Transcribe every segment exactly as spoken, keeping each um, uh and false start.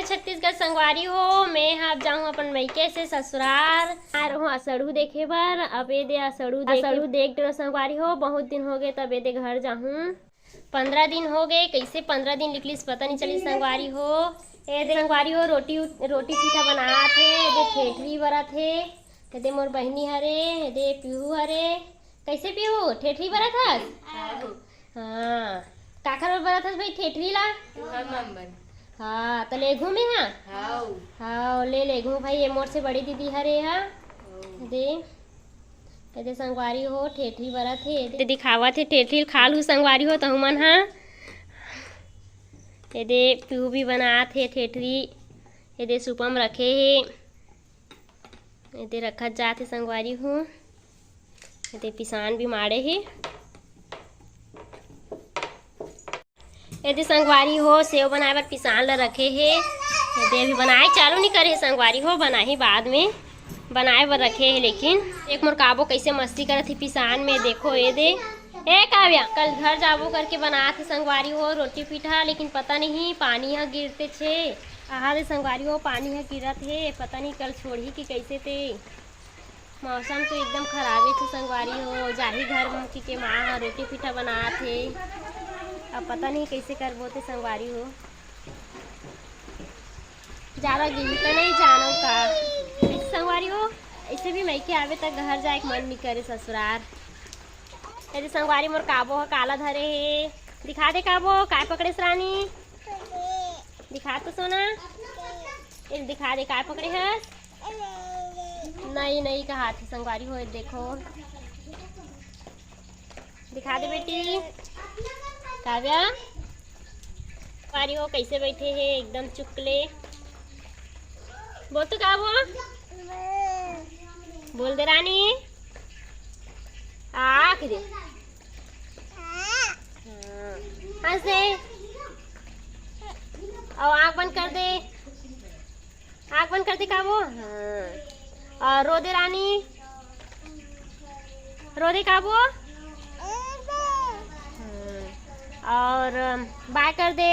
छत्तीसगढ़ संगवारी हो, मैं ह अब जाहूँ अपन मइके से ससुरार। आ रहूँ असड़हू देखे बर। अब ए दे असड़हू देख, असड़हू देख डरो संगवारी हो, बहुत दिन हो गए, तब ए दे घर जाहूँ। पंद्रह दिन हो गए, कैसे पंद्रह दिन निकलिस पता नहीं चलिस संगवारी हो। ए दे संगवारी हो, रोटी रोटी पीठा बनात हे, ए दे ठेठरी बरत हे, ए दे मोर बहिनी हरे, ए दे पीहू हरे। कैसे पीहू, ठेठरी बरत हस? हाँ। काखर बर बरत हस भाई ठेठरी ला? तुहर मन बर। हाँ, त लेघू में हा? हाव। हाव, ले लेघू भाई, ये मोर से बड़ी दीदी हरे हा। हाव। दे, ए दे संगवारी हो, ठेठरी बरत हे, ए दे दिखावत हे, ठेठरी खा लू संगवारी हो, तहू मन हा। ए दे पीहू भी बनात हे ठेठरी, ए दे सुपम रखे हे। ए दे रखत जात हे संगवारी हो। ए दे पिसान भी माड़े हे। ए दे संगवारी हो, सेव बनाए बर पिसान ल रखे हे। ए दे अभी बनाए चालू नहीं करे हे संगवारी हो, बनाही बाद में, बनाए बर रखे हे। लेकिन एक मोर काबो कैसे मस्ती करत हे पिसान में, देखो ए दे। ए काव्या, कल घर जाबो करके बनात हे संगवारी हो रोटी पीठा, लेकिन पता नहीं पानी ह गिरते छे। आहा दे संगवारी हो, पानी ह गिरत हे, पता नहीं कल छोड़ही कि कैसे ते। मौसम तो एकदम खराबे छे संगवारी हो, जाही घर मुखी के माँ ह रोटी पीठा बनात हे। अब पता नहीं कैसे करबो ते संगवारी हो, ज्यादा गिरी तो नहीं जानो का। ऐसे संगवारी हो, ऐसे भी मइके आवे त घर जाए के मन नहीं करे ससुरार। ए दे संगवारी मोर काबो ह काला धरे हे, दिखा दे काबो, काय पकड़े रानी? दिखा तो सोना, एक दिखा दे, काय पकड़े हस? नहीं, नहीं कहा थी संगवारी हो, देखो, दिखा दे बेटी। काव्या, संगवारी हो कैसे बैठे हे एकदम चुकले। बोल तो काबो, बोल दे रानी, आँख दे। हाँ। हंस दे। और आँख बंद कर दे। आँख बंद कर दे काबो। हाँ। और रो दे रानी। रो दे काबो। हाँ। और बाय कर दे।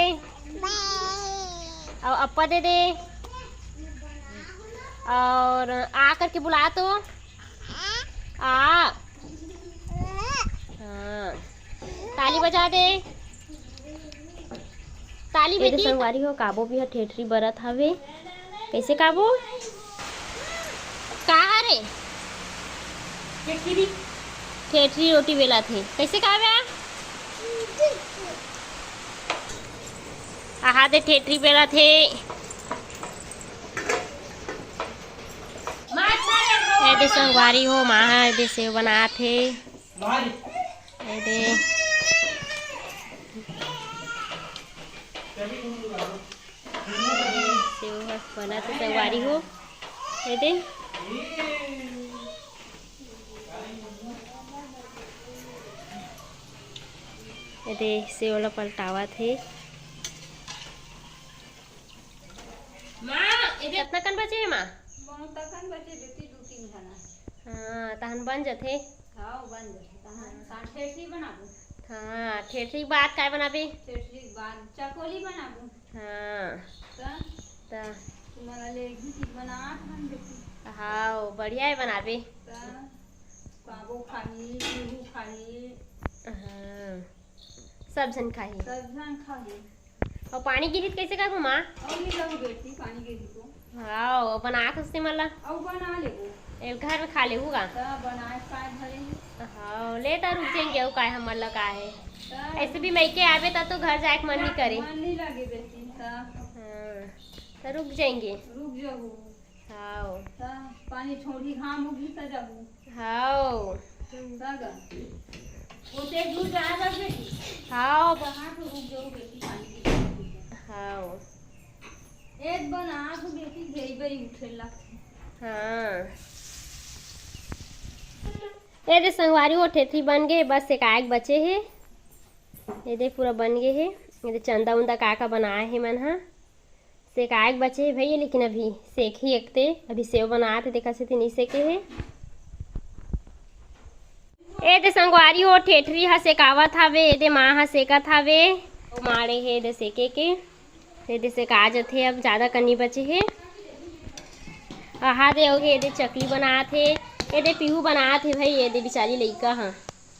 और अप्पा दे दे। और आ करके बुला तो। आ। हाँ। ताली बजा दे। ताली ए दे बेटी। संगवारी हो, काबो भी ह ठेठरी बरत हवे। कैसे काबो? का हरे? ठेठरी। ठेठरी रोटी बेलत हे। कैसे काव्या? आहा दे ठेठरी बेलत हे। ए दे संगवारी हो, माँ ह ए दे सेव बनात हे। ए दे। सेव ह बनात हे संगवारी हो। ए दे। ए दे सेव ल पलटावत हे। माँ, ए दे कतना कन बचे हे माँ? बहुत अकन बचे बेटी, दू तीन झन हे। हाँ, तहन बन जथे। हाँ, बन जथे। तहन, तहन ठेठरी बनाबो। हाँ, ठेठरी के बाद काय बनाबे? ठेठरी के बाद चकोली बनाबो। हाँ। त? त? तुमन ले एक भी चीज बनात हन बेटी। हाँ, बढ़िया हे बनाबे। त? काबो खाही, पीहू खाही। हाँ। सब झन खाही। सब झन खाही। अउ पानी गिरही त कइसे करबो माँ? अउ नहीं लगो बेटी, पानी गिरही तो। हाँ, अउ बनात हस ते मन ला। अउ बना लेबो। ए घर में खा लेहू गा। त बनाए काय भरे हे। हाँ, ले त रुक जाएंगे, अउ काय हमर ला का हे। त ऐसे भी मइके आबे त तो घर जाए के मन नहीं करे। मन नहीं लगे बेटी, त। हाँ, त रुक जाएंगे। रुक जाबो। हाव। त पानी छोड़ही, घाम उगही त जाबो। हाव। त गा। ओते दूर जा जा बेटी। हाव। कहाँ तो रुक जाओ बेटी, पानी की। हाव। एक बना तो बेटी, गई बई उठे लगथे। हाँ। ए दे संगवारी, वो ठेठरी बन गे, बस सेकाए के बचे हे। ए दे पूरा बन गे हे। ए दे चंदा उंदा का का बनाए हे मन हा। सेकाए के बचे हे भैया, लेकिन अभी सेकही एकते, अभी सेव बनात हे, देखा से नहीं सेके हे। ए दे संगवारी हो, ठेठरी ह सेकावत हावे, ए दे माँ ह सेकत हावे, ओ माड़े हे ए दे सेके के। एदे सेका जथे, अब जादा कनी बचे हे। आहा दे, होगे, एदे चकली बनात हे, एदे पीहू बनात हे भाई, एदे बिचारी लइका ह।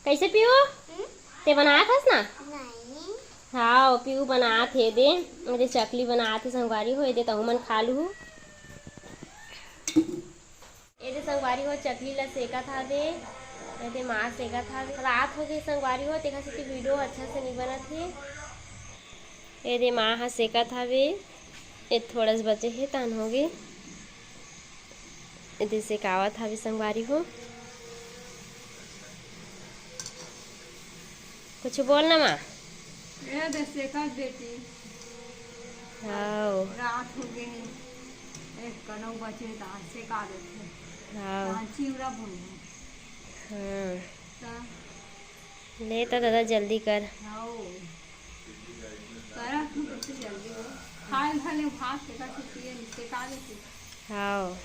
कइसे पीहू? हम्म? ते बनात हस ना? नहीं। हाँ, पीहू बनात हे एदे, एदे चकली बनात हे संगवारी हो, एदे तहू मन खा लूहू। एदे संगवारी हो चकली ला सेकत हावे, एदे माँ सेकत हावे। रात हो गई संगवारी हो, तेखर सेती video अच्छा से नहीं बनत हे। एदे माँ ह सेकत हावे, ए थोड़ा सा बचे हे, तान हो गई। एदे सेकावत हावे संगवारी हो। कुछ बोल ना माँ। एदे सेकत बेटी। हाँ। रात हो गए हे, एक कनऊ बचे हे, त आज सेका देथे। हाँ। आज चिवड़ा भूनहूँ। हाँ। त ले त दादा जल्दी कर। हाँ। करा तू कैसे जल्दी हो। खाए भले भात के का छुट्टी है, सेका देथे। हाँ।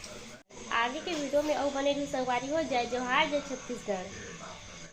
आगे के video में अउ बने रही संगवारी हो। जय जोहार, जय छत्तीसगढ़।